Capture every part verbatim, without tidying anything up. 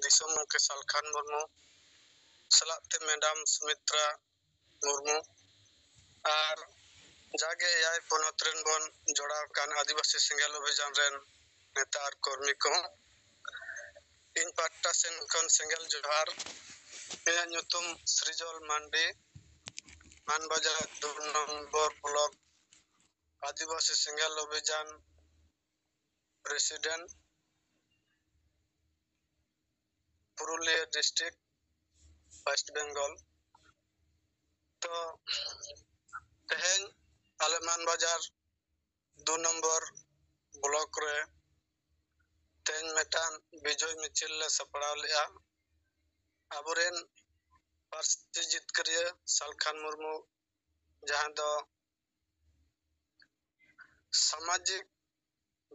ᱫᱤᱥᱚᱢ ᱜᱚᱢᱠᱮ ᱥᱟᱞᱠᱷᱟᱱ ᱢᱩᱨᱢᱩ ᱥᱟᱞᱟᱜ ᱛᱮ ᱢᱮᱰᱟᱢ ᱥᱩᱢᱤᱛᱨᱟ ᱢᱩᱨᱢᱩ ᱟᱨ ᱡᱟᱜᱮ ᱮᱭᱟᱭ ᱯᱚᱱᱚᱛ ᱨᱮᱱ ᱵᱚᱱ ᱡᱚᱲᱟᱣ ᱟᱠᱟᱱ ᱟᱹᱫᱤᱵᱟᱹᱥᱤ ᱥᱮᱸᱜᱮᱞ ᱚᱵᱷᱤᱡᱟᱱ ᱨᱮᱱ ᱱᱮᱛᱟ ᱟᱨ ᱠᱚᱨᱢᱤ ᱠᱚ, ᱤᱧ ᱯᱟᱦᱴᱟ ᱥᱮᱱ ᱠᱷᱚᱱ ᱥᱮᱸᱜᱮᱞ ᱡᱚᱦᱟᱨ᱾ ᱤᱧᱟᱹᱜ ᱧᱩᱛᱩᱢ ᱥᱨᱤᱡᱚᱞ ᱢᱟᱱᱰᱤ, ᱢᱟᱱᱵᱟᱡᱟᱨ ᱫᱩ ᱱᱚᱢᱵᱚᱨ ᱵᱞᱚᱠ ᱟᱹᱫᱤᱵᱟᱹᱥᱤ ᱥᱮᱸᱜᱮᱞ ᱚᱵᱷᱤᱡᱟᱱ president, Purulia district, West Bengal. ᱛᱚ ᱛᱮᱦᱮᱧ ᱟᱞᱮ ᱢᱟᱱᱵᱟᱡᱟᱨ ᱫᱩ ᱱᱚᱢᱵᱚᱨ ᱵᱞᱚᱠ ᱨᱮ ᱛᱮᱦᱮᱧ ᱢᱤᱫᱴᱟᱝ ᱵᱤᱡᱚᱭ ᱢᱤᱪᱷᱤᱞ ᱞᱮ ᱥᱟᱯᱲᱟᱣ ᱞᱮᱫᱼᱟ᱾ ᱟᱵᱚᱨᱮᱱ ᱯᱟᱹᱨᱥᱤ ᱡᱤᱛᱠᱟᱹᱨᱤᱭᱟᱹ ᱥᱟᱞᱠᱷᱟᱱ ᱢᱩᱨᱢᱩ, ᱡᱟᱦᱟᱸ ᱫᱚ ᱥᱟᱢᱟᱡᱤᱠ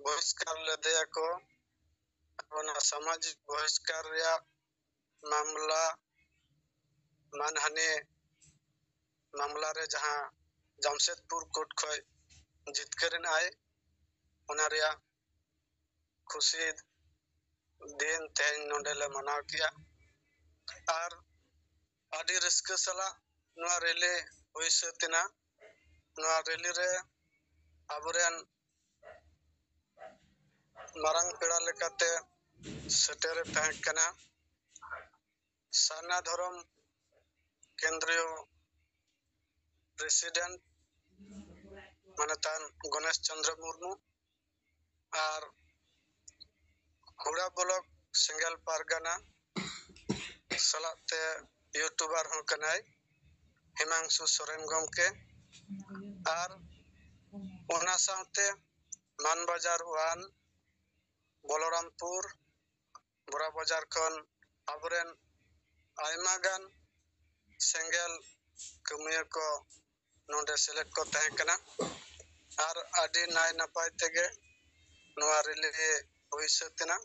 ᱵᱚᱦᱤᱥᱠᱟᱨ ᱞᱮᱫᱮᱭᱟᱠᱚ᱾ ᱚᱱᱟ ᱥᱟᱢᱟᱡᱤᱠ ᱵᱚᱦᱤᱥᱠᱟᱨ ᱨᱮᱭᱟᱜ ᱢᱟᱢᱞᱟ, ᱢᱟᱱᱦᱟᱹᱱᱤ ᱢᱟᱢᱞᱟ ᱨᱮ ᱡᱟᱦᱟᱸ ᱡᱟᱢᱥᱮᱫᱽᱯᱩᱨ ᱠᱳᱨᱴ ᱠᱷᱚᱱ ᱡᱤᱛᱠᱟᱹᱨ ᱮᱱᱟᱭ, ᱚᱱᱟ ᱨᱮᱭᱟᱜ ᱠᱷᱩᱥᱤ ᱫᱤᱱ ᱛᱮᱦᱮᱧ ᱱᱚᱰᱮ ᱞᱮ ᱢᱟᱱᱟᱣ ᱠᱮᱜᱼᱟ᱾ ᱟᱨ ᱟᱹᱰᱤ ᱨᱟᱹᱥᱠᱟᱹ ᱥᱟᱞᱟᱜ ᱱᱚᱣᱟ ᱨᱮᱞᱤ ᱦᱩᱭ ᱥᱟᱹᱛ ᱮᱱᱟ᱾ ᱱᱚᱣᱟ ᱨᱮᱞᱤ ᱨᱮ ᱟᱵᱚᱨᱮᱱ ᱢᱟᱨᱟᱝ ᱯᱮᱲᱟ ᱞᱮᱠᱟᱛᱮ ᱥᱮᱴᱮᱨᱮ ᱛᱟᱦᱮᱸ ᱠᱟᱱᱟ ᱥᱟᱨᱱᱟ ᱫᱷᱚᱨᱚᱢ ᱠᱮᱱᱫᱨᱤᱭᱚ ᱯᱨᱮᱥᱤᱰᱮᱱᱴ ᱢᱟᱱᱚᱛᱟᱱ ᱜᱚᱱᱮᱥ ᱪᱚᱸᱫᱽᱨᱚ ᱢᱩᱨᱢᱩ, ᱟᱨ ᱦᱩᱲᱟ ᱵᱞᱚᱠ ᱥᱮᱸᱜᱮᱞ ᱯᱟᱨᱜᱟᱱᱟ ᱥᱟᱞᱟᱜ ᱛᱮ ᱤᱭᱩᱴᱩᱵᱟᱨ ᱦᱚᱸ ᱠᱟᱱᱟᱭ ᱦᱤᱢᱟᱝᱥᱩ ᱥᱚᱨᱮᱱ ᱜᱚᱢᱠᱮ, ᱟᱨ ᱚᱱᱟ ᱥᱟᱶᱛᱮ ᱢᱟᱱᱵᱟᱡᱟᱨ ᱳᱣᱟᱱ, ᱵᱚᱞᱚᱨᱟᱢᱯᱩᱨ, ᱵᱚᱨᱟ ᱵᱟᱡᱟᱨ ᱠᱷᱚᱱ ᱟᱵᱚᱨᱮᱱ ᱟᱭᱢᱟ ᱜᱟᱱ ᱥᱮᱸᱜᱮᱞ ᱠᱟᱹᱢᱤᱭᱟᱹ ᱠᱚ ᱱᱚᱰᱮ ᱥᱮᱞᱮᱫ ᱠᱚ ᱛᱟᱦᱮᱸ ᱠᱟᱱᱟ᱾ ᱟᱨ ᱟᱹᱰᱤ ᱱᱟᱭ ᱱᱟᱯᱟᱭ ᱛᱮᱜᱮ ᱱᱚᱣᱟ ᱨᱮᱞᱤ ᱦᱩᱭ ᱥᱟᱹᱛ ᱮᱱᱟ᱾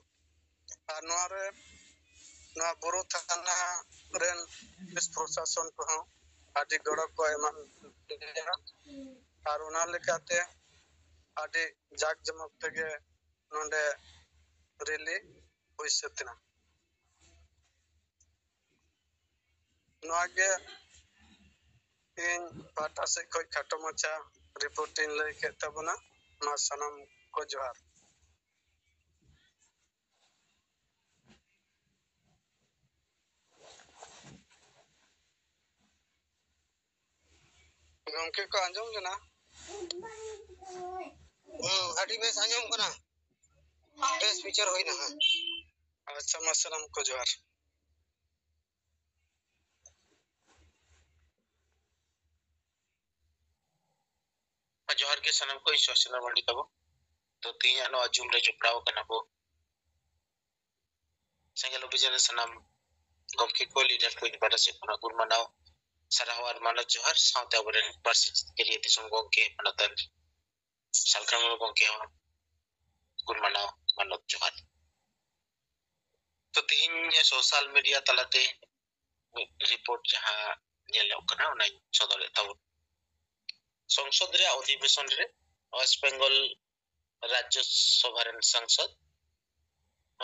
ᱟᱨ ᱱᱚᱣᱟ ᱨᱮ ᱱᱚᱣᱟ ᱵᱳᱨᱳ ᱛᱷᱟᱱᱟ ᱨᱮᱱ ᱯᱩᱞᱤᱥ ᱯᱨᱚᱥᱟᱥᱚᱱ ᱠᱚᱦᱚᱸ ᱟᱹᱰᱤ ᱜᱚᱲᱚ ᱠᱚ ᱮᱢᱟᱫ ᱞᱮᱭᱟ᱾ ᱟᱨ ᱚᱱᱟ ᱞᱮᱠᱟᱛᱮ ᱟᱹᱰᱤ ᱡᱟᱠ ᱡᱚᱢᱚᱠ ᱛᱮᱜᱮ ᱱᱚᱰᱮ ᱨᱮᱞᱤ ᱦᱩᱭ ᱥᱟᱹᱛ ᱮᱱᱟ᱾ ᱱᱚᱣᱟ ᱜᱮ ᱤᱧ ᱯᱟᱦᱴᱟ ᱥᱮᱫ ᱠᱷᱚᱱ ᱠᱷᱟᱴᱚ ᱢᱟᱪᱷᱟ ᱨᱤᱯᱳᱨᱴ ᱤᱧ ᱞᱟᱹᱭ ᱠᱮᱫ ᱛᱟᱵᱚᱱᱟ᱾ ᱢᱟ ᱥᱟᱱᱟᱢ ᱠᱚ ᱡᱚᱦᱟᱨ᱾ ᱜᱚᱢᱠᱮ ᱠᱚ ᱟᱸᱡᱚᱢ ᱞᱮᱱᱟ? ᱦᱩᱸ, ᱟᱹᱰᱤ ᱵᱮᱥ ᱟᱸᱡᱚᱢ ᱠᱟᱱᱟ᱾ ᱵᱮᱥ ᱵᱤᱪᱟᱹᱨ ᱦᱩᱭᱱᱟ ᱦᱟᱸᱜ᱾ ᱟᱪᱪᱷᱟ, ᱢᱟ ᱥᱟᱱᱟᱢ ᱠᱚ ᱡᱚᱦᱟᱨ᱾ ᱡᱚᱦᱟᱨ ᱜᱮ ᱥᱟᱱᱟᱢ ᱠᱚ, ᱤᱧ ᱥᱚᱥᱱᱟ ᱢᱟᱹᱱᱰᱤ ᱛᱟᱵᱚ᱾ ᱛᱚ, ᱛᱮᱦᱮᱧᱟᱜ ᱱᱚᱣᱟ ᱡᱩᱢ ᱨᱮ ᱡᱚᱯᱲᱟᱣ ᱟᱠᱟᱱᱟ ᱵᱚ ᱥᱮᱸᱜᱮᱞ ᱚᱵᱷᱤᱡᱟᱱ ᱨᱮ ᱥᱟᱱᱟᱢ ᱜᱚᱢᱠᱮ ᱠᱚ, ᱞᱤᱰᱟᱨ ᱠᱚ, ᱤᱧ ᱯᱟᱦᱴᱟ ᱥᱮᱫ ᱠᱷᱚᱱᱟᱜ ᱜᱩᱱ ᱢᱟᱱᱟᱣ, ᱥᱟᱨᱦᱟᱣ ᱟᱨ ᱢᱟᱱᱚᱛ ᱡᱚᱦᱟᱨ, ᱥᱟᱶᱛᱮ ᱟᱵᱚᱨᱮᱱ ᱯᱟᱹᱨᱥᱤ ᱡᱤᱛᱠᱟᱹᱨᱤᱭᱟᱹ ᱫᱤᱥᱚᱢ ᱜᱚᱢᱠᱮ ᱢᱟᱱᱚᱛᱟᱱ ᱥᱟᱞᱠᱷᱟᱱ ᱢᱩᱨᱢᱩ ᱜᱚᱢᱠᱮ ᱦᱚᱸ ᱜᱩᱱ ᱢᱟᱱᱟᱣ ᱢᱟᱱᱚᱛ ᱡᱚᱦᱟᱨ᱾ ᱛᱚ, ᱛᱮᱦᱮᱧ ᱥᱳᱥᱟᱞ ᱢᱤᱰᱤᱭᱟ ᱛᱟᱞᱟᱛᱮ ᱢᱤᱫ ᱨᱤᱯᱳᱨᱴ ᱡᱟᱦᱟᱸ ᱧᱮᱞᱚᱜ ᱠᱟᱱᱟ, ᱚᱱᱟᱧ ᱥᱚᱫᱚᱨᱮᱫ ᱛᱟᱵᱚᱱ᱾ ᱥᱚᱝᱥᱚᱫ ᱨᱮᱭᱟᱜ ᱚᱫᱷᱤᱵᱮᱥᱚᱱ ᱨᱮ ᱳᱭᱮᱥᱴ ᱵᱮᱝᱜᱚᱞ ᱨᱟᱡᱽᱡᱚ ᱥᱚᱵᱷᱟ ᱨᱮᱱ ᱥᱟᱝᱥᱚᱫ,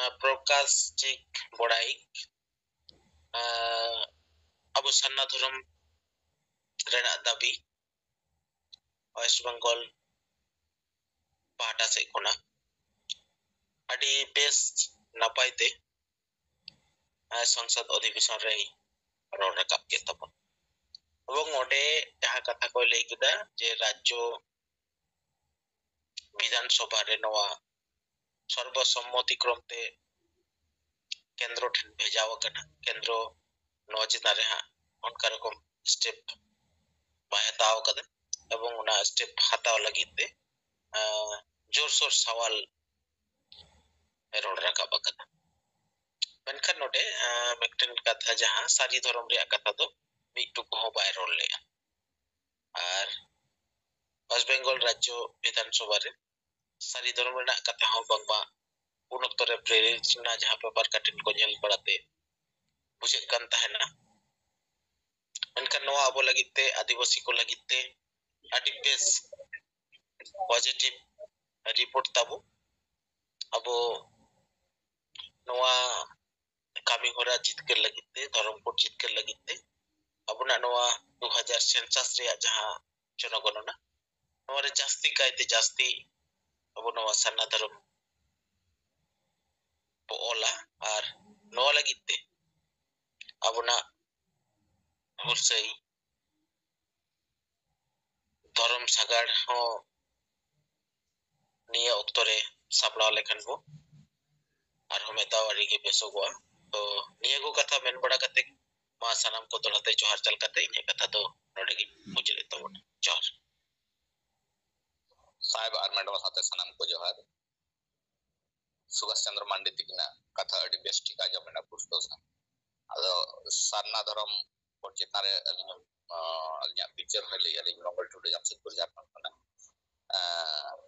ᱟᱸ, ᱯᱨᱚᱠᱟᱥ ᱪᱤᱠ ᱵᱚᱲᱟᱭᱤᱠ, ᱟᱸ, ᱟᱵᱚ ᱥᱟᱨᱱᱟ ᱫᱷᱚᱨᱚᱢ ᱨᱮᱱᱟᱜ ᱫᱟᱹᱵᱤ ᱳᱭᱮᱥᱴ ᱵᱮᱝᱜᱚᱞ ᱯᱟᱦᱴᱟ ᱥᱮᱫ ᱠᱷᱚᱱᱟᱜ ᱟᱹᱰᱤ ᱵᱮᱥ ᱱᱟᱯᱟᱭ ᱛᱮ, ᱟᱸ, ᱥᱚᱝᱥᱚᱫ ᱚᱫᱷᱤᱵᱮᱥᱚᱱ ᱨᱮᱭ ᱨᱚᱲ ᱨᱟᱠᱟᱵ ᱠᱮᱫ ᱛᱟᱵᱚᱱ᱾ ᱮᱵᱚᱝ ᱚᱸᱰᱮ ᱡᱟᱦᱟᱸ ᱠᱟᱛᱷᱟ ᱠᱚᱭ ᱞᱟᱹᱭ ᱠᱮᱫᱟ ᱡᱮ ᱨᱟᱡᱽᱡᱚ ᱵᱤᱫᱷᱟᱱ ᱥᱚᱵᱷᱟ ᱨᱮ ᱱᱚᱣᱟ ᱥᱚᱨᱵᱚ ᱥᱚᱢᱢᱚᱛᱤ ᱠᱨᱚᱢ ᱛᱮ ᱠᱮᱱᱫᱨᱚ ᱴᱷᱮᱱ ᱵᱷᱮᱡᱟᱣ ᱟᱠᱟᱱᱟ, ᱠᱮᱱᱫᱨᱚ ᱱᱚᱣᱟ ᱪᱮᱛᱟᱱ ᱨᱮ ᱦᱟᱸᱜ ᱚᱱᱠᱟ ᱨᱚᱠᱚᱢ ᱥᱴᱮᱯ ᱵᱟᱭ ᱦᱟᱛᱟᱣ ᱟᱠᱟᱫᱟ, ᱮᱵᱚᱝ ᱚᱱᱟ ᱥᱴᱮᱯ ᱦᱟᱛᱟᱣ ᱞᱟᱹᱜᱤᱫ ᱛᱮ, ᱟᱸ, ᱡᱳᱨᱥᱳᱨ ᱥᱟᱣᱟᱞ ᱮ ᱨᱚᱲ ᱨᱟᱠᱟᱵ ᱟᱠᱟᱫᱟ᱾ ᱢᱮᱱᱠᱷᱟᱱ ᱱᱚᱰᱮ, ᱟᱸ, ᱢᱤᱫᱴᱮᱱ ᱠᱟᱛᱷᱟ, ᱡᱟᱦᱟᱸ ᱥᱟᱹᱨᱤ ᱫᱷᱚᱨᱚᱢ ᱨᱮᱭᱟᱜ ᱠᱟᱛᱷᱟ ᱫᱚ ᱢᱤᱫ ᱴᱩᱠᱩ ᱦᱚᱸ ᱵᱟᱭ ᱨᱚᱲ ᱞᱮᱫᱼᱟ᱾ ᱟᱨ ᱳᱭᱮᱥᱴ ᱵᱮᱝᱜᱚᱞ ᱨᱟᱡᱽᱡᱚ ᱵᱤᱫᱷᱟᱱ ᱥᱚᱵᱷᱟ ᱨᱮ ᱥᱟᱹᱨᱤ ᱫᱷᱚᱨᱚᱢ ᱨᱮᱱᱟᱜ ᱠᱟᱛᱷᱟ ᱦᱚᱸ ᱵᱟᱝᱢᱟ ᱩᱱ ᱚᱠᱛᱚ ᱨᱮ ᱯᱨᱮᱨᱤᱛ ᱞᱮᱱᱟ, ᱡᱟᱦᱟᱸ ᱯᱮᱯᱟᱨ ᱠᱟᱴᱤᱱ ᱠᱚ ᱧᱮᱞ ᱵᱟᱲᱟᱛᱮ ᱵᱩᱡᱷᱟᱹᱜ ᱠᱟᱱ ᱛᱟᱦᱮᱱᱟ᱾ ᱢᱮᱱᱠᱷᱟᱱ ᱱᱚᱣᱟ ᱟᱵᱚ ᱞᱟᱹᱜᱤᱫ ᱛᱮ, ᱟᱹᱫᱤᱵᱟᱹᱥᱤ ᱠᱚ ᱞᱟᱹᱜᱤᱫ ᱛᱮ ᱟᱹᱰᱤ ᱵᱮᱥ ᱯᱚᱡᱤᱴᱤᱵᱷ ᱨᱤᱯᱳᱨᱴ ᱛᱟᱵᱚ᱾ ᱟᱵᱚ ᱱᱚᱣᱟ ᱠᱟᱹᱢᱤ ᱠᱟᱹᱢᱤ ᱦᱚᱨᱟ ᱡᱤᱛᱠᱟᱹᱨ ᱞᱟᱹᱜᱤᱫ ᱛᱮ, ᱫᱷᱚᱨᱚᱢ ᱠᱳᱰ ᱡᱤᱛᱠᱟᱹᱨ ᱞᱟᱹᱜᱤᱫ ᱛᱮ, ᱟᱵᱚᱱᱟᱜ ᱱᱚᱣᱟ ᱫᱩ ᱦᱟᱡᱟᱨ census ᱨᱮᱭᱟᱜ ᱡᱟᱦᱟᱸ ᱡᱚᱱᱚᱜᱚᱱᱚᱱᱟ, ᱱᱚᱣᱟ ᱨᱮ ᱡᱟᱹᱥᱛᱤ ᱠᱟᱭᱛᱮ ᱡᱟᱹᱥᱛᱤ ᱟᱵᱚ ᱱᱚᱣᱟ ᱥᱟᱨᱱᱟ ᱫᱷᱚᱨᱚᱢ ᱵᱚ ᱚᱞᱟ᱾ ᱟᱨ ᱱᱚᱣᱟ ᱞᱟᱹᱜᱤᱫ ᱛᱮ ᱟᱵᱚᱱᱟᱜ ᱦᱩᱞᱥᱟᱹᱭ ᱫᱷᱚᱨᱚᱢ ᱥᱟᱜᱟᱲ ᱦᱚᱸ ᱱᱤᱭᱟᱹ ᱚᱠᱛᱚ ᱨᱮ ᱥᱟᱯᱲᱟᱣ ᱞᱮᱠᱷᱟᱱ ᱵᱚ ᱟᱨᱦᱚᱸ ᱢᱤᱫ ᱫᱷᱟᱣ ᱟᱹᱰᱤ ᱜᱮ ᱵᱮᱥᱚᱜᱚᱜᱼᱟ᱾ ᱛᱚ, ᱱᱤᱭᱟᱹ ᱠᱚ ᱠᱟᱛᱷᱟ ᱢᱮᱱ ᱵᱟᱲᱟ ᱠᱟᱛᱮ ᱢᱟ ᱥᱟᱱᱟᱢ ᱠᱚ ᱫᱚᱦᱲᱟ ᱛᱮ ᱡᱚᱦᱟᱨ ᱪᱟᱞ ᱠᱟᱛᱮ ᱤᱧᱟᱹᱜ ᱠᱟᱛᱷᱟ ᱫᱚ ᱱᱚᱰᱮ ᱜᱤᱧ ᱢᱩᱪᱟᱹᱫᱮᱫ ᱛᱟᱵᱚᱱᱟ᱾ ᱡᱚᱦᱟᱨ᱾ ᱥᱟᱦᱮᱵ ᱟᱨ ᱢᱮᱰᱚᱢ ᱥᱟᱶᱛᱮ ᱥᱟᱱᱟᱢ ᱠᱚ ᱡᱚᱦᱟᱨ᱾ ᱥᱩᱵᱷᱟᱥ ᱪᱚᱱᱫᱨᱚ ᱢᱟᱱᱰᱤ ᱛᱤᱠᱤᱱᱟᱜ ᱠᱟᱛᱷᱟ ᱟᱹᱰᱤ ᱵᱮᱥ ᱴᱷᱤᱠ ᱟᱸᱡᱚᱢ ᱮᱱᱟ, ᱯᱩᱥᱴᱟᱹᱣ ᱥᱟᱺᱦᱤᱡ᱾ ᱟᱫᱚ ᱥᱟᱨᱱᱟ ᱫᱷᱚᱨᱚᱢ ᱠᱳᱰ ᱪᱮᱛᱟᱱ ᱨᱮ ᱟᱹᱞᱤᱧ, ᱟᱸ, ᱟᱹᱞᱤᱧᱟᱜ ᱵᱤᱪᱟᱹᱨ ᱦᱚᱸ ᱞᱟᱹᱭ ᱟᱹᱞᱤᱧ, ᱢᱚᱝᱜᱚᱞ ᱴᱩᱰᱩ, ᱡᱟᱢᱥᱮᱫᱽᱯᱩᱨ, ᱡᱷᱟᱲᱠᱷᱚᱸᱰ ᱠᱷᱚᱱᱟᱜ᱾ ᱟᱸ,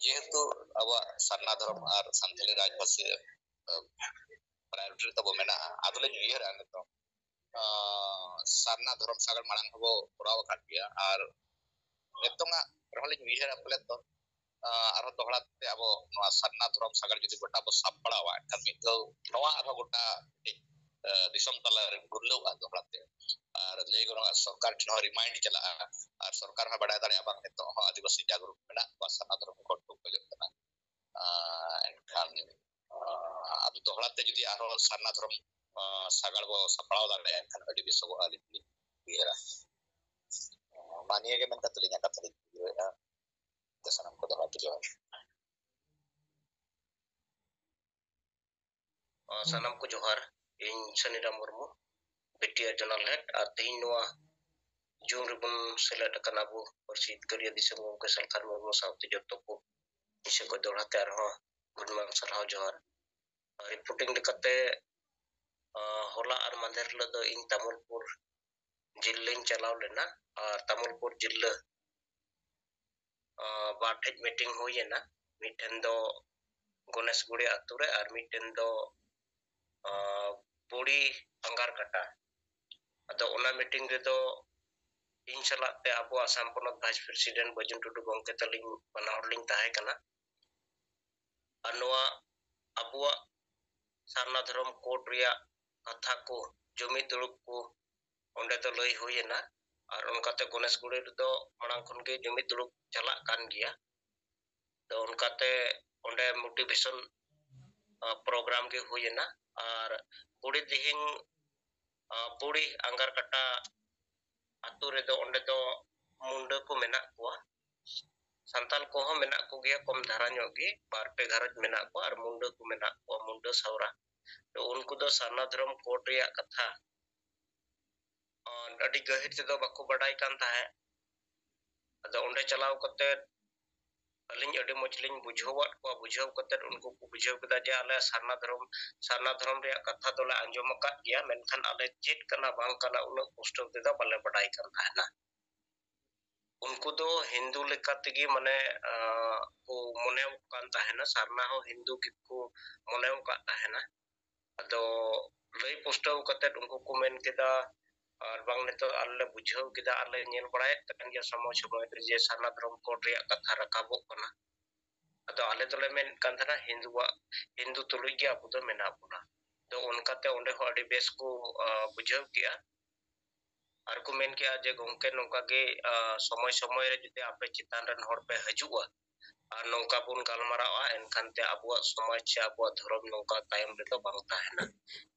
ᱡᱮᱦᱮᱛᱩ ᱟᱵᱚᱣᱟᱜ ᱥᱟᱨᱱᱟ ᱫᱷᱚᱨᱚᱢ ᱟᱨ ᱥᱟᱱᱛᱟᱲᱤ ᱨᱟᱡᱽᱯᱟᱹᱨᱥᱤ, ᱟᱸ, priority ᱨᱮ ᱛᱟᱵᱚ ᱢᱮᱱᱟᱜᱼᱟ, ᱟᱫᱚᱞᱤᱧ ᱩᱭᱦᱟᱹᱨᱟ ᱱᱤᱛᱚᱜ, ᱟᱸ, ᱥᱟᱨᱱᱟ ᱫᱷᱚᱨᱚᱢ ᱥᱟᱜᱟᱲ ᱢᱟᱲᱟᱝ ᱦᱚᱸᱵᱚ ᱠᱚᱨᱟᱣ ᱟᱠᱟᱫ ᱜᱮᱭᱟ, ᱟᱨ ᱱᱤᱛᱚᱝᱟᱜ ᱨᱮᱦᱚᱸ ᱞᱤᱧ ᱩᱭᱦᱟᱹᱨᱟ ᱯᱟᱞᱮᱫ ᱫᱚ, ᱟᱸ, ᱟᱨᱦᱚᱸ ᱫᱚᱦᱲᱟ ᱛᱮ ᱟᱵᱚ ᱱᱚᱣᱟ ᱥᱟᱨᱱᱟ ᱫᱷᱚᱨᱚᱢ ᱥᱟᱜᱟᱲ ᱡᱩᱫᱤ ᱜᱚᱴᱟ ᱵᱚ ᱥᱟᱵ ᱯᱟᱲᱟᱣᱟ, ᱮᱱᱠᱷᱟᱱ ᱢᱤᱫ ᱫᱷᱟᱣ ᱱᱚᱣᱟ ᱟᱨᱦᱚᱸ ᱜᱚᱴᱟ ᱢᱤᱫᱴᱤᱡ, ᱟᱸ, ᱫᱤᱥᱚᱢ ᱛᱟᱞᱟ ᱨᱮ ᱜᱩᱨᱞᱟᱹᱣᱜᱼᱟ ᱫᱚᱦᱲᱟ ᱛᱮ᱾ ᱟᱨ ᱞᱟᱹᱭ ᱜᱟᱱᱚᱜᱼᱟ, ᱥᱚᱨᱠᱟᱨ ᱴᱷᱮᱱ ᱦᱚᱸ remind ᱪᱟᱞᱟᱜᱼᱟ, ᱟᱨ ᱥᱚᱨᱠᱟᱨ ᱦᱚᱸ ᱵᱟᱰᱟᱭ ᱫᱟᱲᱮᱭᱟᱜᱼᱟ, ᱵᱟᱝ, ᱱᱤᱛᱚᱜ ᱦᱚᱸ ᱟᱹᱫᱤᱵᱟᱹᱥᱤ ᱡᱟᱜᱽᱨᱩᱠ ᱢᱮᱱᱟᱜ ᱠᱚᱣᱟ, ᱥᱟᱨᱱᱟ ᱫᱷᱚᱨᱚᱢ ᱠᱳᱰ ᱠᱚ ᱠᱷᱚᱡᱚᱜ ᱠᱟᱱᱟ᱾ ᱟᱸ, ᱮᱱᱠᱷᱟᱱ, ᱟᱸ, ᱟᱫᱚ ᱫᱚᱦᱲᱟ ᱛᱮ ᱡᱩᱫᱤ ᱟᱨᱦᱚᱸ ᱥᱟᱨᱱᱟ ᱫᱷᱚᱨᱚᱢ, ᱟᱸ, ᱥᱟᱜᱟᱲ ᱵᱚ ᱥᱟᱯᱲᱟᱣ ᱫᱟᱲᱮᱭᱟᱜᱼᱟ, ᱮᱱᱠᱷᱟᱱ ᱟᱹᱰᱤ ᱵᱮᱥᱚᱜᱚᱜᱼᱟ, ᱟᱹᱞᱤᱧ ᱞᱤᱧ ᱩᱭᱦᱟᱹᱨᱟ᱾ ᱢᱟ ᱱᱤᱭᱟᱹ ᱜᱮ ᱢᱮᱱ ᱠᱟᱛᱮ ᱞᱤᱧ ᱤᱧᱟᱹᱜ ᱠᱟᱛᱷᱟ ᱞᱤᱧ ᱯᱩᱨᱟᱹᱣᱮᱫᱼᱟ᱾ ᱥᱟᱱᱟᱢ ᱠᱚ ᱫᱚᱦᱲᱟ ᱛᱮ ᱡᱚᱦᱟᱨ᱾ ᱥᱟᱱᱟᱢ ᱠᱚ ᱡᱚᱦᱟᱨ᱾ ᱤᱧ ᱥᱟᱱᱤᱨᱟᱢ ᱢᱩᱨᱢᱩ, ᱵᱤᱴᱤᱟᱨ ᱡᱚᱱᱟᱞ ᱦᱮᱰ, ᱟᱨ ᱛᱮᱦᱮᱧ ᱱᱚᱣᱟ Zoom ᱨᱮᱵᱚᱱ ᱥᱮᱞᱮᱫ ᱟᱠᱟᱱ ᱟᱵᱚ ᱯᱟᱹᱨᱥᱤ ᱡᱤᱛᱠᱟᱹᱨᱤᱭᱟᱹ ᱫᱤᱥᱚᱢ ᱜᱚᱢᱠᱮ ᱥᱟᱞᱠᱷᱟᱱ ᱢᱩᱨᱢᱩ ᱥᱟᱶᱛᱮ ᱡᱚᱛᱚ ᱠᱚ ᱤᱧ ᱥᱮᱫ ᱠᱷᱚᱱ ᱫᱚᱦᱲᱟ ᱛᱮ ᱟᱨᱦᱚᱸ ᱜᱩᱱᱢᱟᱱ ᱥᱟᱨᱦᱟᱣ ᱡᱚᱦᱟᱨ᱾ ᱨᱤᱯᱳᱨᱴᱤᱝ ᱞᱮᱠᱟᱛᱮ, ᱟᱸ, ᱦᱚᱞᱟ ᱟᱨ ᱢᱟᱫᱷᱮᱨ ᱦᱤᱞᱳᱜ ᱫᱚ ᱤᱧ ᱛᱟᱢᱩᱞᱯᱩᱨ ᱡᱤᱞᱟᱹᱧ ᱪᱟᱞᱟᱣ ᱞᱮᱱᱟ, ᱟᱨ ᱛᱟᱢᱩᱞᱯᱩᱨ ᱡᱤᱞᱟᱹ, ᱟᱸ, ᱵᱟᱨ ᱴᱷᱮᱡ ᱢᱤᱴᱤᱝ ᱦᱩᱭ ᱮᱱᱟ᱾ ᱢᱤᱫᱴᱷᱮᱱ ᱫᱚ ᱜᱚᱱᱮᱥᱜᱩᱲᱤ ᱟᱛᱳ ᱨᱮ ᱟᱨ ᱢᱤᱫᱴᱷᱮᱱ ᱫᱚ, ᱟᱸ, ᱵᱩᱲᱤ ᱟᱝᱜᱟᱨ ᱠᱟᱴᱟ᱾ ᱟᱫᱚ ᱚᱱᱟ ᱢᱤᱴᱤᱝ ᱨᱮᱫᱚ ᱤᱧ ᱥᱟᱞᱟᱜ ᱛᱮ ᱟᱵᱚ ᱟᱥᱟᱢ ᱯᱚᱱᱚᱛ ᱵᱷᱟᱭᱤᱥ ᱯᱨᱮᱥᱤᱰᱮᱱᱴ ᱵᱟᱹᱡᱩᱱ ᱴᱩᱰᱩ ᱜᱚᱢᱠᱮ ᱛᱟᱹᱞᱤᱧ ᱵᱟᱱᱟ ᱦᱚᱲ ᱞᱤᱧ ᱛᱟᱦᱮᱸ ᱠᱟᱱᱟ᱾ ᱟᱨ ᱱᱚᱣᱟ ᱟᱵᱚᱣᱟᱜ ᱥᱟᱨᱱᱟ ᱫᱷᱚᱨᱚᱢ ᱠᱳᱰ ᱨᱮᱭᱟᱜ ᱠᱟᱛᱷᱟ ᱠᱚ, ᱡᱩᱢᱤᱫ ᱫᱩᱲᱩᱵ ᱠᱚ ᱚᱸᱰᱮ ᱫᱚ ᱞᱟᱹᱭ ᱦᱩᱭ ᱮᱱᱟ᱾ ᱟᱨ ᱚᱱᱠᱟᱛᱮ ᱜᱚᱱᱮᱥᱜᱩᱲᱤ ᱨᱮᱫᱚ ᱢᱟᱲᱟᱝ ᱠᱷᱚᱱ ᱜᱮ ᱡᱩᱢᱤᱫ ᱫᱩᱲᱩᱵ ᱪᱟᱞᱟᱜ ᱠᱟᱱ ᱜᱮᱭᱟ᱾ ᱛᱚ ᱚᱱᱠᱟᱛᱮ ᱚᱸᱰᱮ motivation, ᱟ, program ᱜᱮ ᱦᱩᱭ ᱮᱱᱟ᱾ ᱟᱨ ᱵᱩᱲᱤ ᱫᱤᱦᱤᱝ, ᱟ, ᱵᱩᱲᱤ ᱟᱝᱜᱟᱨ ᱠᱟᱴᱟ ᱟᱛᱳ ᱨᱮᱫᱚ ᱚᱸᱰᱮ ᱫᱚ ᱢᱩᱱᱰᱟᱹ ᱠᱚ ᱢᱮᱱᱟᱜ ᱠᱚᱣᱟ᱾ ᱥᱟᱱᱛᱟᱞ ᱠᱚᱦᱚᱸ ᱢᱮᱱᱟᱜ ᱠᱚᱜᱮᱭᱟ, ᱠᱚᱢ ᱫᱷᱟᱨᱟ ᱧᱚᱜ ᱜᱮ, ᱵᱟᱨ ᱯᱮ ᱜᱷᱟᱨᱚᱸᱡᱽ ᱢᱮᱱᱟᱜ ᱠᱚᱣᱟ, ᱢᱩᱱᱰᱟᱹ ᱠᱚ ᱢᱮᱱᱟᱜ ᱠᱚᱣᱟ, ᱢᱩᱱᱰᱟᱹ ᱥᱟᱣᱨᱟ᱾ ᱛᱚ ᱩᱱᱠᱩ ᱫᱚ ᱥᱟᱨᱱᱟ ᱫᱷᱚᱨᱚᱢ ᱠᱳᱰ ᱨᱮᱭᱟᱜ ᱠᱟᱛᱷᱟ, ᱟᱸ, ᱟᱹᱰᱤ ᱜᱟᱹᱦᱤᱨ ᱛᱮᱫᱚ ᱵᱟᱠᱚ ᱵᱟᱰᱟᱭ ᱠᱟᱱ ᱛᱟᱦᱮᱸᱫ᱾ ᱟᱫᱚ ᱚᱸᱰᱮ ᱪᱟᱞᱟᱣ ᱠᱟᱛᱮ ᱟᱹᱞᱤᱧ ᱟᱹᱰᱤ ᱢᱚᱡᱽ ᱞᱤᱧ ᱵᱩᱡᱷᱟᱹᱣᱟᱫ ᱠᱚᱣᱟ᱾ ᱵᱩᱡᱷᱟᱹᱣ ᱠᱟᱛᱮ ᱩᱱᱠᱩ ᱠᱚ ᱵᱩᱡᱷᱟᱹᱣ ᱠᱮᱫᱟ ᱡᱮ ᱟᱞᱮ ᱥᱟᱨᱱᱟ ᱫᱷᱚᱨᱚᱢ, ᱥᱟᱨᱱᱟ ᱫᱷᱚᱨᱚᱢ ᱨᱮᱭᱟᱜ ᱠᱟᱛᱷᱟ ᱫᱚᱞᱮ ᱟᱸᱡᱚᱢ ᱟᱠᱟᱫ ᱜᱮᱭᱟ, ᱢᱮᱱᱠᱷᱟᱱ ᱟᱞᱮ ᱪᱮᱫ ᱠᱟᱱᱟ ᱵᱟᱝ ᱠᱟᱱᱟ ᱩᱱᱟᱹᱜ ᱯᱩᱥᱴᱟᱹᱣ ᱛᱮᱫᱚ ᱵᱟᱞᱮ ᱵᱟᱰᱟᱭ ᱠᱟᱱ ᱛᱟᱦᱮᱱᱟ᱾ ᱩᱱᱠᱩ ᱫᱚ ᱦᱤᱱᱫᱩ ᱞᱮᱠᱟ ᱛᱮᱜᱮ ᱢᱟᱱᱮ, ᱟᱸ, ᱠᱚ ᱢᱚᱱᱮᱣ ᱠᱟᱱ ᱛᱟᱦᱮᱱᱟ, ᱥᱟᱨᱱᱟ ᱦᱚᱸ ᱦᱤᱱᱫᱩ ᱜᱮᱠᱚ ᱢᱚᱱᱮᱣ ᱠᱟᱫ ᱛᱟᱦᱮᱱᱟ᱾ ᱟᱫᱚ ᱞᱟᱹᱭ ᱯᱩᱥᱴᱟᱹᱣ ᱠᱟᱛᱮ ᱩᱱᱠᱩ ᱠᱚ ᱢᱮᱱ ᱠᱮᱫᱟ, ᱟᱨ ᱵᱟᱝ ᱱᱤᱛᱚᱜ ᱟᱞᱮ ᱞᱮ ᱵᱩᱡᱷᱟᱹᱣ ᱠᱮᱫᱟ, ᱟᱞᱮ ᱧᱮᱞ ᱵᱟᱲᱟᱭᱮᱫ ᱠᱟᱱ ᱜᱮᱭᱟ ᱥᱚᱢᱚᱭ ᱥᱚᱢᱚᱭ ᱨᱮ ᱡᱮ ᱥᱟᱨᱱᱟ ᱫᱷᱚᱨᱚᱢ ᱠᱳᱰ ᱨᱮᱭᱟᱜ ᱠᱟᱛᱷᱟ ᱨᱟᱠᱟᱵᱚᱜ ᱠᱟᱱᱟ᱾ ᱟᱫᱚ ᱟᱞᱮ ᱫᱚᱞᱮ ᱢᱮᱱᱮᱫ ᱠᱟᱱ ᱛᱟᱦᱮᱱᱟ ᱦᱤᱱᱫᱩᱣᱟᱜ, ᱦᱤᱱᱫᱩ ᱛᱩᱞᱩᱡ ᱜᱮ ᱟᱵᱚ ᱫᱚ ᱢᱮᱱᱟᱜ ᱵᱚᱱᱟ᱾ ᱟᱫᱚ ᱚᱱᱠᱟᱛᱮ ᱚᱸᱰᱮ ᱦᱚᱸ ᱟᱹᱰᱤ ᱵᱮᱥ ᱠᱚ, ᱟ, ᱵᱩᱡᱷᱟᱹᱣ ᱠᱮᱜᱼᱟ᱾ ᱟᱨ ᱠᱚ ᱢᱮᱱ ᱠᱮᱜᱼᱟ ᱡᱮ ᱜᱚᱢᱠᱮ ᱱᱚᱝᱠᱟ ᱜᱮ, ᱟ, ᱥᱚᱢᱚᱭ ᱥᱚᱢᱚᱭ ᱨᱮ ᱡᱩᱫᱤ ᱟᱯᱮ ᱪᱮᱛᱟᱱ ᱨᱮᱱ ᱦᱚᱲ ᱯᱮ ᱦᱤᱡᱩᱜᱼᱟ ᱟᱨ ᱱᱚᱝᱠᱟ ᱵᱚᱱ ᱜᱟᱞᱢᱟᱨᱟᱣᱟ, ᱮᱱᱠᱷᱟᱱ ᱛᱮ ᱟᱵᱚᱣᱟᱜ ᱥᱚᱢᱟᱡᱽ ᱥᱮ ᱟᱵᱚᱣᱟᱜ ᱫᱷᱚᱨᱚᱢ ᱱᱚᱝᱠᱟ ᱛᱟᱭᱚᱢ ᱨᱮᱫᱚ ᱵᱟᱝ ᱛᱟᱦᱮᱱᱟ᱾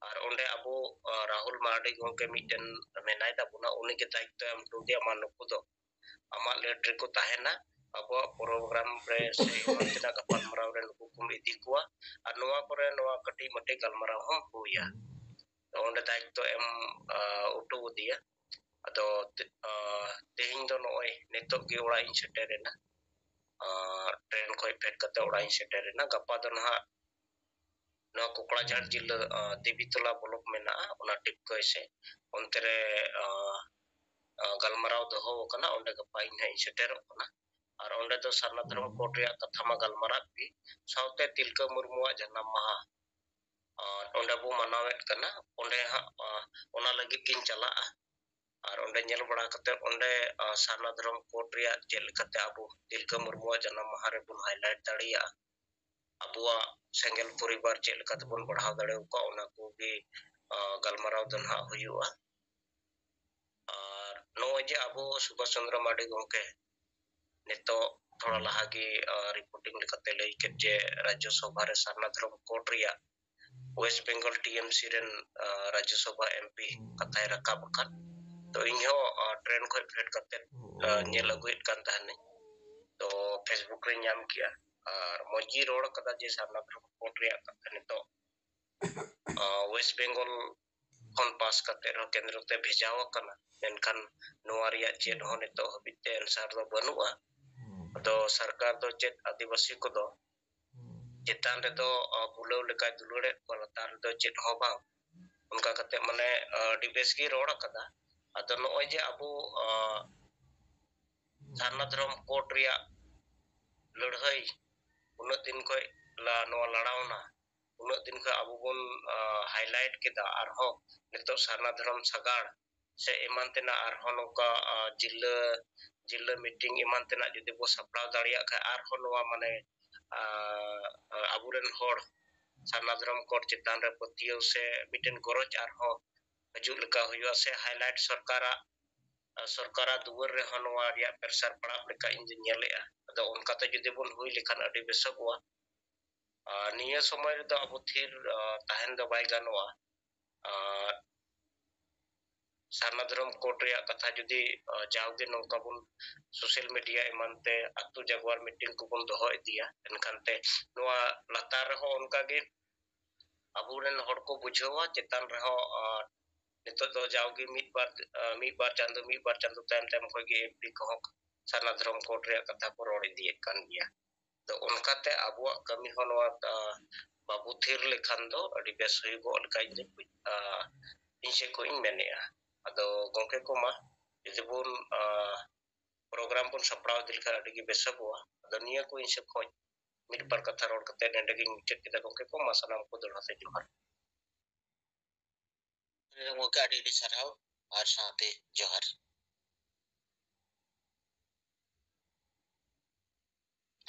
ᱟᱨ ᱚᱸᱰᱮ ᱟᱵᱚ, ᱟ, ᱨᱟᱦᱩᱞ ᱢᱟᱨᱰᱤ ᱜᱚᱢᱠᱮ ᱢᱤᱫᱴᱮᱱ ᱢᱮᱱᱟᱭ ᱛᱟᱵᱚᱱᱟ, ᱩᱱᱤ ᱜᱮ ᱫᱟᱭᱤᱛᱛᱚ ᱮᱢ ᱦᱚᱴᱚ ᱟᱫᱮᱭᱟ, ᱢᱟ ᱱᱩᱠᱩ ᱫᱚ ᱟᱢᱟᱜ ᱞᱮᱴ ᱨᱮᱠᱚ ᱛᱟᱦᱮᱱᱟ, ᱟᱵᱚᱣᱟᱜ ᱯᱨᱳᱜᱨᱟᱢ ᱨᱮ ᱥᱮ ᱮᱢᱟᱱ ᱛᱮᱱᱟᱜ ᱜᱟᱯᱟᱞᱢᱟᱨᱟᱣ ᱨᱮ ᱱᱩᱠᱩ ᱠᱚᱢ ᱤᱫᱤ ᱠᱚᱣᱟ᱾ ᱟᱨ ᱱᱚᱣᱟ ᱠᱚᱨᱮ ᱱᱚᱣᱟ ᱠᱟᱹᱴᱤᱡ ᱢᱟᱹᱴᱤᱡ ᱜᱟᱞᱢᱟᱨᱟᱣ ᱦᱚᱸ ᱦᱩᱭᱟ᱾ ᱛᱚ ᱚᱸᱰᱮ ᱫᱟᱭᱤᱛᱛᱚ ᱮᱢ, ᱟ, ᱦᱚᱴᱚ ᱟᱫᱮᱭᱟ᱾ ᱟᱫᱚ ᱛᱮ-, ᱟ, ᱛᱮᱦᱮᱧ ᱫᱚ ᱱᱚᱜᱼᱚᱭ ᱱᱤᱛᱚᱜ ᱜᱮ ᱚᱲᱟᱜ ᱤᱧ ᱥᱮᱴᱮᱨ ᱮᱱᱟ᱾ ᱟ, ᱴᱨᱮᱱ ᱠᱷᱚᱱ ᱯᱷᱮᱰ ᱠᱟᱛᱮ ᱚᱲᱟᱜ ᱤᱧ ᱥᱮᱴᱮᱨ ᱮᱱᱟ᱾ ᱜᱟᱯᱟ ᱫᱚ ᱱᱟᱦᱟᱜ ᱱᱚᱣᱟ ᱠᱚᱠᱲᱟᱡᱷᱟᱲ ᱡᱤᱞᱟᱹ, ᱟ, ᱫᱮᱵᱤᱛᱚᱞᱟ ᱵᱞᱚᱠ ᱢᱮᱱᱟᱜᱼᱟ, ᱚᱱᱟ ᱴᱤᱯᱠᱟᱹᱭ ᱥᱮ ᱚᱱᱛᱮ ᱨᱮ, ᱟ, ᱟ, ᱜᱟᱞᱢᱟᱨᱟᱣ ᱫᱚᱦᱚ ᱟᱠᱟᱱᱟ᱾ ᱚᱸᱰᱮ ᱜᱟᱯᱟ ᱤᱧ ᱦᱟᱸᱜ ᱤᱧ ᱥᱮᱴᱮᱨᱚᱜ ᱠᱟᱱᱟ᱾ ᱟᱨ ᱚᱸᱰᱮ ᱫᱚ ᱥᱟᱨᱱᱟ ᱫᱷᱚᱨᱚᱢ ᱠᱳᱰ ᱨᱮᱭᱟᱜ ᱠᱟᱛᱷᱟ ᱢᱟ ᱜᱟᱞᱢᱟᱨᱟᱜ ᱜᱮ, ᱥᱟᱶᱛᱮ ᱛᱤᱞᱠᱟᱹ ᱢᱩᱨᱢᱩᱣᱟᱜ ᱡᱟᱱᱟᱢ ᱢᱟᱦᱟ, ᱟ, ᱚᱸᱰᱮ ᱵᱚ ᱢᱟᱱᱟᱣᱮᱫ ᱠᱟᱱᱟ᱾ ᱚᱸᱰᱮ ᱦᱟᱸᱜ, ᱟ, ᱚᱱᱟ ᱞᱟᱹᱜᱤᱫ ᱜᱤᱧ ᱪᱟᱞᱟᱜᱼᱟ᱾ ᱟᱨ ᱚᱸᱰᱮ ᱧᱮᱞ ᱵᱟᱲᱟ ᱠᱟᱛᱮ ᱚᱸᱰᱮ, ᱟ, ᱥᱟᱨᱱᱟ ᱫᱷᱚᱨᱚᱢ ᱠᱳᱰ ᱨᱮᱭᱟᱜ ᱪᱮᱫ ᱞᱮᱠᱟᱛᱮ ᱟᱵᱚ ᱛᱤᱞᱠᱟᱹ ᱢᱩᱨᱢᱩᱣᱟᱜ ᱡᱟᱱᱟᱢ ᱢᱟᱦᱟ ᱨᱮᱵᱚᱱ highlight ᱫᱟᱲᱮᱭᱟᱜᱼᱟ, ᱟᱵᱚᱣᱟᱜ, ᱥᱮᱸᱜᱮᱞ ᱯᱚᱨᱤᱵᱟᱨ ᱪᱮᱫ ᱞᱮᱠᱟ ᱛᱮᱵᱚᱱ ᱵᱟᱲᱦᱟᱣ ᱫᱟᱲᱮ ᱟᱠᱚᱣᱟ, ᱚᱱᱟ ᱠᱚᱜᱮ, ᱟ, ᱜᱟᱞᱢᱟᱨᱟᱣ ᱫᱚ ᱱᱟᱦᱟᱜ ᱦᱩᱭᱩᱜᱼᱟ᱾ ᱟᱨ ᱱᱚᱜᱼᱚᱭ ᱡᱮ ᱟᱵᱚ ᱥᱩᱵᱷᱟᱥ ᱪᱚᱸᱫᱽᱨᱚ ᱢᱟᱨᱰᱤ ᱜᱚᱢᱠᱮ ᱱᱤᱛᱚᱜ ᱛᱷᱚᱲᱟ ᱞᱟᱦᱟ ᱜᱮ, ᱟ, ᱨᱤᱯᱳᱨᱴᱤᱝ ᱞᱮᱠᱟᱛᱮ ᱞᱟᱹᱭ ᱠᱮᱫ ᱡᱮ ᱨᱟᱡᱽᱡᱚ ᱥᱚᱵᱷᱟ ᱨᱮ ᱥᱟᱨᱱᱟ ᱫᱷᱚᱨᱚᱢ ᱠᱳᱰ ᱨᱮᱭᱟᱜ ᱳᱭᱮᱥᱴ ᱵᱮᱝᱜᱚᱞ ᱴᱤ ᱮᱢ ᱥᱤ ᱨᱮᱱ, ᱟ, ᱨᱟᱡᱽᱡᱚ ᱥᱚᱵᱷᱟ ᱮᱢ ᱯᱤ ᱠᱟᱛᱷᱟᱭ ᱨᱟᱠᱟᱵ ᱟᱠᱟᱫ᱾ ᱛᱚ ᱤᱧ ᱦᱚᱸ, ᱟ, ᱴᱨᱮᱱ ᱠᱷᱚᱱ ᱯᱷᱮᱰ ᱠᱟᱛᱮ, ᱟ, ᱧᱮᱞ ᱟᱹᱜᱩᱭᱮᱫ ᱠᱟᱱ ᱛᱟᱦᱮᱱᱟᱹᱧ᱾ ᱛᱚ Facebook ᱨᱮᱧ ᱧᱟᱢ ᱠᱮᱜᱼᱟ᱾ ᱟᱨ ᱢᱚᱡᱽ ᱜᱮ ᱨᱚᱲ ᱠᱟᱫᱟ ᱡᱮ ᱥᱟᱨᱱᱟ ᱫᱷᱚᱨᱚᱢ ᱠᱳᱰ ᱨᱮᱭᱟᱜ ᱠᱟᱛᱷᱟ ᱱᱤᱛᱚᱜ, ᱟ, ᱳᱭᱮᱥᱴ ᱵᱮᱝᱜᱚᱞ ᱠᱷᱚᱱ ᱯᱟᱥ ᱠᱟᱛᱮ ᱨᱮᱦᱚᱸ ᱠᱮᱱᱫᱨᱚ ᱛᱮ ᱵᱷᱮᱡᱟᱣ ᱟᱠᱟᱱᱟ, ᱢᱮᱱᱠᱷᱟᱱ ᱱᱚᱣᱟ ᱨᱮᱭᱟᱜ ᱪᱮᱫ ᱦᱚᱸ ᱱᱤᱛᱚᱜ ᱦᱟᱹᱵᱤᱡ ᱛᱮ ᱮᱱᱥᱟᱨ ᱫᱚ ᱵᱟᱹᱱᱩᱜᱼᱟ᱾ ᱟᱫᱚ ᱥᱚᱨᱠᱟᱨ ᱫᱚ ᱪᱮᱫ ᱟᱹᱫᱤᱵᱟᱹᱥᱤ ᱠᱚᱫᱚ ᱪᱮᱛᱟᱱ ᱨᱮᱫᱚ, ᱟ, ᱵᱩᱞᱟᱹᱣ ᱞᱮᱠᱟᱭ ᱫᱩᱞᱟᱹᱲᱮᱫ ᱠᱚᱣᱟ, ᱞᱟᱛᱟᱨ ᱨᱮᱫᱚ ᱪᱮᱫ ᱦᱚᱸ ᱵᱟᱝ᱾ ᱚᱱᱠᱟ ᱠᱟᱛᱮ ᱢᱟᱱᱮ, ᱟ, ᱟᱹᱰᱤ ᱵᱮᱥ ᱜᱮ ᱨᱚᱲ ᱟᱠᱟᱫᱟ᱾ ᱟᱫᱚ ᱱᱚᱜᱼᱚᱭ ᱡᱮ ᱟᱵᱚ, ᱟ, ᱥᱟᱨᱱᱟ ᱫᱷᱚᱨᱚᱢ ᱠᱳᱰ ᱨᱮᱭᱟᱜ ᱞᱟᱹᱲᱦᱟᱹᱭ ᱩᱱᱟᱹᱜ ᱫᱤᱱ ᱠᱷᱚᱱ ᱞᱟ ᱱᱚᱣᱟ ᱞᱟᱲᱟᱣᱱᱟ, ᱩᱱᱟᱹᱜ ᱫᱤᱱ ᱠᱷᱚᱱ ᱟᱵᱚ ᱵᱚᱱ, ᱟ, highlight ᱠᱮᱫᱟ, ᱟᱨᱦᱚᱸ ᱱᱤᱛᱚᱜ ᱥᱟᱨᱱᱟ ᱫᱷᱚᱨᱚᱢ ᱥᱟᱜᱟᱲ ᱥᱮ ᱮᱢᱟᱱ ᱛᱮᱱᱟᱜ ᱟᱨᱦᱚᱸ ᱱᱚᱝᱠᱟ, ᱟ, ᱡᱤᱞᱟᱹ, ᱡᱤᱞᱟᱹ meeting ᱮᱢᱟᱱ ᱛᱮᱱᱟᱜ ᱡᱩᱫᱤ ᱵᱚ ᱥᱟᱯᱲᱟᱣ ᱫᱟᱲᱮᱭᱟᱜ ᱠᱷᱟᱱ, ᱟᱨᱦᱚᱸ ᱱᱚᱣᱟ ᱢᱟᱱᱮ, ᱟ, ᱟ, ᱟᱵᱚᱨᱮᱱ ᱦᱚᱲ ᱥᱟᱨᱱᱟ ᱫᱷᱚᱨᱚᱢ ᱠᱳᱰ ᱪᱮᱛᱟᱱ ᱨᱮ ᱯᱟᱹᱛᱭᱟᱹᱣ ᱥᱮ ᱢᱤᱫᱴᱮᱱ ᱜᱚᱨᱚᱡᱽ ᱟᱨᱦᱚᱸ ᱦᱤᱡᱩᱜ ᱞᱮᱠᱟ ᱦᱩᱭᱩᱜᱼᱟ, ᱥᱮ highlight ᱥᱚᱨᱠᱟᱨᱟᱜ, ᱟ, ᱥᱚᱨᱠᱟᱨᱟᱜ ᱫᱩᱣᱟᱹᱨ ᱨᱮᱦᱚᱸ ᱱᱚᱣᱟ ᱨᱮᱭᱟᱜ ᱯᱨᱮᱥᱟᱨ ᱯᱟᱲᱟᱜ ᱞᱮᱠᱟ ᱤᱧ ᱫᱩᱧ ᱧᱮᱞᱮᱜᱼᱟ᱾ ᱟᱫᱚ ᱚᱱᱠᱟᱛᱮ ᱡᱩᱫᱤ ᱵᱚᱱ ᱦᱩᱭ ᱞᱮᱠᱷᱟᱱ ᱟᱹᱰᱤ ᱵᱮᱥᱚᱜᱚᱜᱼᱟ᱾ ᱟᱨ ᱱᱤᱭᱟᱹ ᱥᱚᱢᱚᱭ ᱨᱮᱫᱚ ᱟᱵᱚ ᱛᱷᱤᱨ, ᱟ, ᱛᱟᱦᱮᱱ ᱫᱚ ᱵᱟᱭ ᱜᱟᱱᱚᱜᱼᱟ᱾ ᱟᱨ ᱥᱟᱨᱱᱟ ᱫᱷᱚᱨᱚᱢ ᱠᱳᱰ ᱨᱮᱭᱟᱜ ᱠᱟᱛᱷᱟ ᱡᱩᱫᱤ, ᱟ, ᱡᱟᱣᱜᱮ ᱱᱚᱝᱠᱟ ᱵᱚᱱ social media ᱮᱢᱟᱱ ᱛᱮ ᱟᱛᱳ ᱡᱟᱜᱽᱣᱟᱨ meeting ᱠᱚᱵᱚᱱ ᱫᱚᱦᱚ ᱤᱫᱤᱭᱟ, ᱮᱱᱠᱷᱟᱱ ᱛᱮ ᱱᱚᱣᱟ ᱞᱟᱛᱟᱨ ᱨᱮᱦᱚᱸ ᱚᱱᱠᱟᱜᱮ ᱟᱵᱚᱨᱮᱱ ᱦᱚᱲ ᱠᱚ ᱵᱩᱡᱷᱟᱹᱣᱟ, ᱪᱮᱛᱟᱱ ᱨᱮᱦᱚᱸ, ᱟ, ᱱᱤᱛᱚᱜ ᱫᱚ ᱡᱟᱣᱜᱮ ᱢᱤᱫ ᱵᱟᱨ, ᱟ, ᱢᱤᱫ ᱵᱟᱨ ᱪᱟᱸᱫᱚ, ᱢᱤᱫ ᱵᱟᱨ ᱪᱟᱸᱫᱚ ᱛᱟᱭᱚᱢ ᱛᱟᱭᱚᱢ ᱠᱷᱚᱱ ᱜᱮ ᱮᱢ ᱯᱤ ᱠᱚᱦᱚᱸ ᱥᱟᱨᱱᱟ ᱫᱷᱚᱨᱚᱢ ᱠᱳᱰ ᱨᱮᱭᱟᱜ ᱠᱟᱛᱷᱟ ᱠᱚ ᱨᱚᱲ ᱤᱫᱤᱭᱮᱫ ᱠᱟᱱ ᱜᱮᱭᱟ᱾ ᱛᱚ ᱚᱱᱠᱟᱛᱮ ᱟᱵᱚᱣᱟᱜ ᱠᱟᱹᱢᱤ ᱦᱚᱸ ᱱᱚᱣᱟ, ᱟ, ᱵᱟᱵᱚ ᱛᱷᱤᱨ ᱞᱮᱠᱷᱟᱱ ᱫᱚ ᱟᱹᱰᱤ ᱵᱮᱥ ᱦᱩᱭᱩᱜᱚᱜ ᱞᱮᱠᱟ ᱤᱧ ᱫᱚ, ᱟ, ᱤᱧ ᱥᱮᱫ ᱠᱷᱚᱱ ᱤᱧ ᱢᱮᱱᱮᱜᱼᱟ᱾ ᱟᱫᱚ ᱜᱚᱢᱠᱮ ᱠᱚ, ᱢᱟ ᱡᱩᱫᱤ ᱵᱚᱱ, ᱟ, program ᱵᱚᱱ ᱥᱟᱯᱲᱟᱣ ᱤᱫᱤ ᱞᱮᱠᱷᱟᱱ ᱟᱹᱰᱤ ᱜᱮ ᱵᱮᱥᱚᱜᱚᱜᱼᱟ᱾ ᱟᱫᱚ ᱱᱤᱭᱟᱹ ᱠᱚ ᱤᱧ ᱥᱮᱫ ᱠᱷᱚᱱ ᱢᱤᱫ ᱵᱟᱨ ᱠᱟᱛᱷᱟ ᱨᱚᱲ ᱠᱟᱛᱮ ᱱᱚᱸᱰᱮ ᱜᱤᱧ ᱢᱩᱪᱟᱹᱫ ᱠᱮᱫᱟ᱾ ᱜᱚᱢᱠᱮ ᱠᱚ, ᱢᱟ ᱥᱟᱱᱟᱢ ᱠᱚ ᱫᱚᱦᱲᱟ ᱛᱮ ᱡᱚᱦᱟᱨ᱾ ᱜᱚᱢᱠᱮ, ᱟᱹᱰᱤ ᱟᱹᱰᱤ ᱥᱟᱨᱦᱟᱣ ᱟᱨ ᱥᱟᱶᱛᱮ ᱡᱚᱦᱟᱨ᱾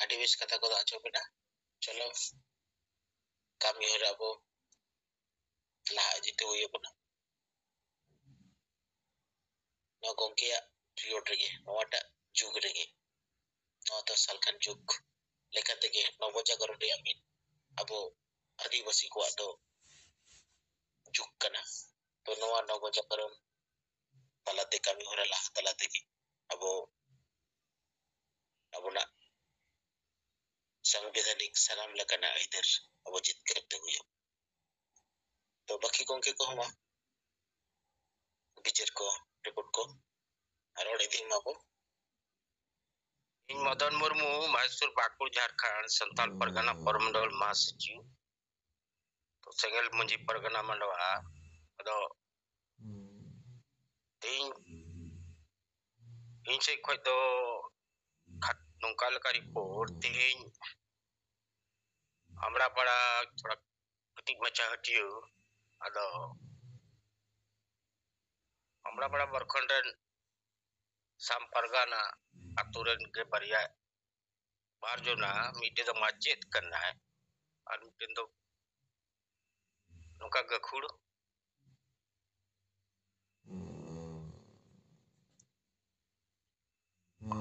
ᱟᱹᱰᱤ ᱵᱮᱥ ᱠᱟᱛᱷᱟ ᱠᱚᱫᱚ ᱟᱸᱡᱚᱢ ᱮᱱᱟ᱾ ᱪᱚᱞᱚ, ᱠᱟᱹᱢᱤ ᱦᱚᱨᱟ ᱟᱵᱚ ᱞᱟᱦᱟ ᱤᱫᱤ ᱛᱮ ᱦᱩᱭ ᱟᱵᱚᱱᱟ᱾ ᱱᱚᱣᱟ ᱜᱚᱢᱠᱮᱭᱟᱜ period ᱨᱮᱜᱮ, ᱱᱚᱣᱟᱴᱟᱜ ᱡᱩᱜᱽ ᱨᱮᱜᱮ, ᱱᱚᱣᱟ ᱫᱚ ᱥᱟᱞᱠᱷᱟᱱ ᱡᱩᱜᱽ ᱞᱮᱠᱟ ᱛᱮᱜᱮ ᱱᱚᱵᱚᱡᱟᱜᱚᱨᱚᱱ ᱨᱮᱭᱟᱜ ᱢᱤᱫ ᱟᱵᱚ ᱟᱹᱫᱤᱵᱟᱹᱥᱤ ᱠᱚᱣᱟᱜ ᱫᱚ ᱡᱩᱜᱽ ᱠᱟᱱᱟ᱾ ᱛᱚ ᱱᱚᱣᱟ ᱱᱚᱵᱚᱡᱟᱜᱚᱨᱚᱱ ᱛᱟᱞᱟᱛᱮ, ᱠᱟᱹᱢᱤ ᱦᱚᱨᱟ ᱞᱟᱦᱟ ᱛᱟᱞᱟ ᱛᱮᱜᱮ ᱟᱵᱚ ᱟᱵᱚᱱᱟᱜ ᱥᱟᱝᱵᱤᱫᱷᱟᱱᱤᱠ ᱥᱟᱱᱟᱢ ᱞᱮᱠᱟᱱᱟᱜ ᱟᱹᱭᱫᱟᱹᱨ ᱟᱵᱚ ᱡᱤᱛᱠᱟᱹᱨ ᱛᱮ ᱦᱩᱭᱩᱜ᱾ ᱛᱚ ᱵᱟᱹᱠᱤ ᱜᱚᱢᱠᱮ ᱠᱚᱦᱚᱸ ᱢᱟ ᱵᱤᱪᱟᱹᱨ ᱠᱚ, report ᱠᱚ ᱨᱚᱲ ᱤᱫᱤ ᱢᱟᱵᱚ᱾ ᱤᱧ ᱢᱚᱫᱚᱱ ᱢᱩᱨᱢᱩ, ᱢᱚᱦᱮᱥᱯᱩᱨ, ᱯᱟᱠᱩᱲ, ᱡᱷᱟᱲᱠᱷᱚᱸᱰ ᱥᱟᱱᱛᱟᱲ ᱯᱟᱨᱜᱟᱱᱟ ᱯᱚᱨᱚᱢᱚᱱᱰᱚᱞ ᱢᱟᱦᱟᱥᱚᱪᱤᱵᱽ, ᱛᱚ ᱥᱮᱸᱜᱮᱞ ᱢᱟᱹᱡᱷᱤ ᱯᱟᱨᱜᱟᱱᱟ ᱢᱟᱰᱣᱟ᱾ ᱟᱫᱚ ᱛᱮᱦᱮᱧ ᱤᱧ ᱥᱮᱫ ᱠᱷᱚᱱ ᱫᱚ ᱠᱷᱟᱴ-, ᱱᱚᱝᱠᱟ ᱞᱮᱠᱟ report, ᱛᱮᱦᱮᱧ ᱟᱢᱲᱟᱯᱟᱲᱟ ᱛᱷᱚᱲᱟ ᱠᱟᱹᱴᱤᱡ ᱢᱟᱪᱷᱟ ᱦᱟᱹᱴᱤᱭᱟᱹ, ᱟᱫᱚ ᱟᱢᱲᱟᱯᱟᱲᱟ ᱯᱨᱚᱠᱷᱚᱸᱰ ᱨᱮᱱ ᱥᱟᱢ ᱯᱟᱨᱜᱟᱱᱟ ᱟᱛᱳ ᱨᱮᱱ ᱜᱮ ᱵᱟᱨᱭᱟ, ᱵᱟᱨ ᱡᱚᱱᱟ, ᱢᱤᱫᱴᱮᱱ ᱫᱚ ᱢᱟᱪᱮᱫ ᱠᱟᱱᱟᱭ ᱟᱨ ᱢᱤᱫᱴᱮᱱ ᱫᱚ ᱱᱚᱝᱠᱟ ᱜᱟᱹᱠᱷᱩᱲ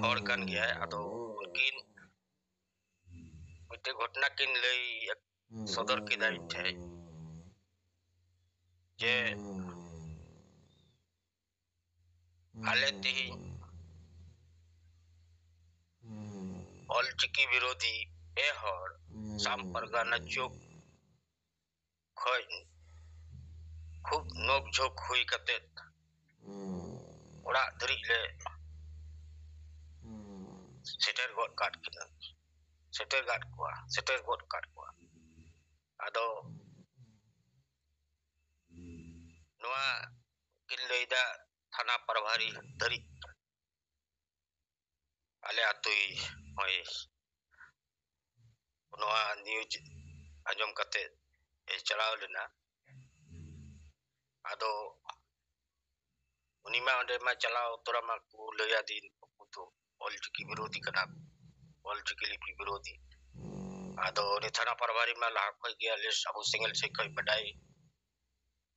ᱦᱚᱲ ᱠᱟᱱ ᱜᱮᱭᱟᱭ᱾ ᱟᱫᱚ ᱩᱱᱠᱤᱱ ᱢᱤᱫᱴᱮᱱ ᱜᱷᱚᱴᱚᱱᱟ ᱠᱤᱱ ᱞᱟᱹᱭ ᱥᱚᱫᱚᱨ ᱠᱮᱫᱟ ᱤᱧ ᱴᱷᱮᱱ ᱡᱮ ᱟᱞᱮ ᱛᱮᱦᱮᱧ ᱚᱞᱪᱤᱠᱤ ᱵᱤᱨᱳᱫᱷᱤ ᱯᱮ ᱦᱚᱲ ᱥᱟᱢ ᱯᱟᱨᱜᱟᱱᱟ ᱪᱩᱠ ᱠᱷᱚᱡ ᱠᱷᱩᱵ ᱱᱚᱠ ᱡᱷᱳᱠ ᱦᱩᱭ ᱠᱟᱛᱮᱫ ᱚᱲᱟᱜ ᱫᱷᱟᱹᱨᱤᱡ ᱞᱮ ᱥᱮᱴᱮᱨ ᱜᱚᱫ ᱠᱟᱫ ᱠᱤᱱᱟ, ᱥᱮᱴᱮᱨ ᱠᱟᱫ ᱠᱚᱣᱟ, ᱥᱮᱴᱮᱨ ᱜᱚᱫ ᱠᱟᱫ ᱠᱚᱣᱟ᱾ ᱟᱫᱚ ᱱᱚᱣᱟ ᱠᱤᱱ ᱞᱟᱹᱭᱫᱟ ᱛᱷᱟᱱᱟ ᱯᱨᱚᱵᱷᱟᱨᱤ ᱫᱷᱟᱹᱨᱤᱡ ᱟᱞᱮ ᱟᱹᱛᱩᱭ ᱦᱚᱸᱭ ᱱᱚᱣᱟ news ᱟᱸᱡᱚᱢ ᱠᱟᱛᱮ ᱮ ᱪᱟᱞᱟᱣ ᱞᱮᱱᱟ᱾ ᱟᱫᱚ ᱩᱱᱤ ᱢᱟ ᱚᱸᱰᱮ ᱢᱟ ᱪᱟᱞᱟᱣ ᱛᱚᱨᱟ ᱢᱟ ᱠᱚ ᱞᱟᱹᱭ ᱟᱹᱫᱤᱧ, ᱩᱱᱠᱩ ᱫᱚ ᱚᱞᱪᱤᱠᱤ ᱵᱤᱨᱳᱫᱷᱤ ᱠᱟᱱᱟ ᱠᱚ, ᱚᱞᱪᱤᱠᱤ ᱞᱤᱯᱤ ᱵᱤᱨᱳᱫᱷᱤ᱾ ᱟᱫᱚ ᱩᱱᱤ ᱛᱷᱟᱱᱟ ᱯᱨᱚᱵᱷᱟᱨᱤ ᱢᱟ ᱞᱟᱦᱟ ᱠᱷᱚᱡ ᱜᱮ ᱟᱞᱮ ᱟᱵᱚ ᱥᱮᱸᱜᱮᱞ ᱥᱮᱫ ᱠᱷᱚᱡ ᱵᱟᱰᱟᱭ,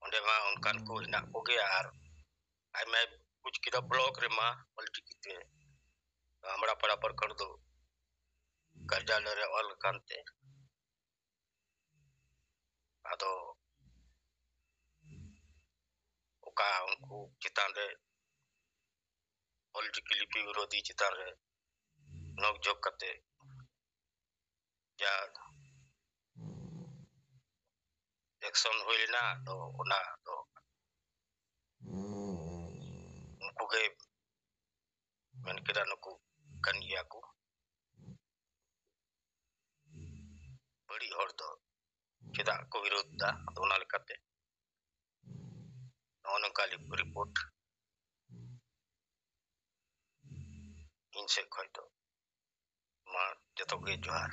ᱚᱸᱰᱮ ᱢᱟ ᱚᱱᱠᱟᱱ ᱠᱚ ᱦᱮᱱᱟᱜ ᱠᱚᱜᱮᱭᱟ᱾ ᱟᱨ ᱟᱭᱢᱟᱭ ᱵᱩᱡᱽ ᱠᱮᱫᱟ ᱵᱞᱚᱠ ᱨᱮᱢᱟ ᱚᱞᱪᱤᱠᱤ ᱛᱮ, ᱟᱢᱲᱟ ᱯᱟᱲᱟ ᱯᱨᱚᱠᱷᱚᱸᱰ ᱫᱚ ᱠᱟᱨᱡᱟᱞᱚᱭ ᱨᱮ ᱚᱞ ᱟᱠᱟᱱ ᱛᱮ, ᱟᱫᱚ ᱚᱠᱟ ᱩᱱᱠᱩ ᱪᱮᱛᱟᱱ ᱨᱮ ᱚᱞᱪᱤᱠᱤ ᱞᱤᱯᱤ ᱵᱤᱨᱳᱫᱷᱤ ᱪᱮᱛᱟᱱ ᱨᱮ ᱱᱚᱠ ᱡᱷᱚᱠ ᱠᱟᱛᱮ ᱡᱟ ᱮᱠᱥᱚᱱ ᱦᱩᱭ ᱞᱮᱱᱟ, ᱟᱫᱚ ᱚᱱᱟ ᱫᱚ ᱩᱱᱠᱩ ᱜᱮ ᱢᱮᱱ ᱠᱮᱫᱟ, ᱱᱩᱠᱩ ᱠᱟᱱ ᱜᱮᱭᱟ ᱠᱚ ᱵᱟᱹᱲᱤᱡ ᱦᱚᱲ ᱫᱚ, ᱪᱮᱫᱟᱜ ᱠᱚ ᱵᱤᱨᱳᱫᱷ ᱫᱟ? ᱟᱫᱚ ᱚᱱᱟ ᱞᱮᱠᱟᱛᱮ ᱱᱚᱜᱼᱚ ᱱᱚᱝᱠᱟ ᱨᱤᱯᱳᱨᱴ ᱤᱧ ᱥᱮᱫ ᱠᱷᱚᱡ ᱫᱚ᱾ ᱢᱟ ᱡᱚᱛᱚ ᱜᱮ ᱡᱚᱦᱟᱨ᱾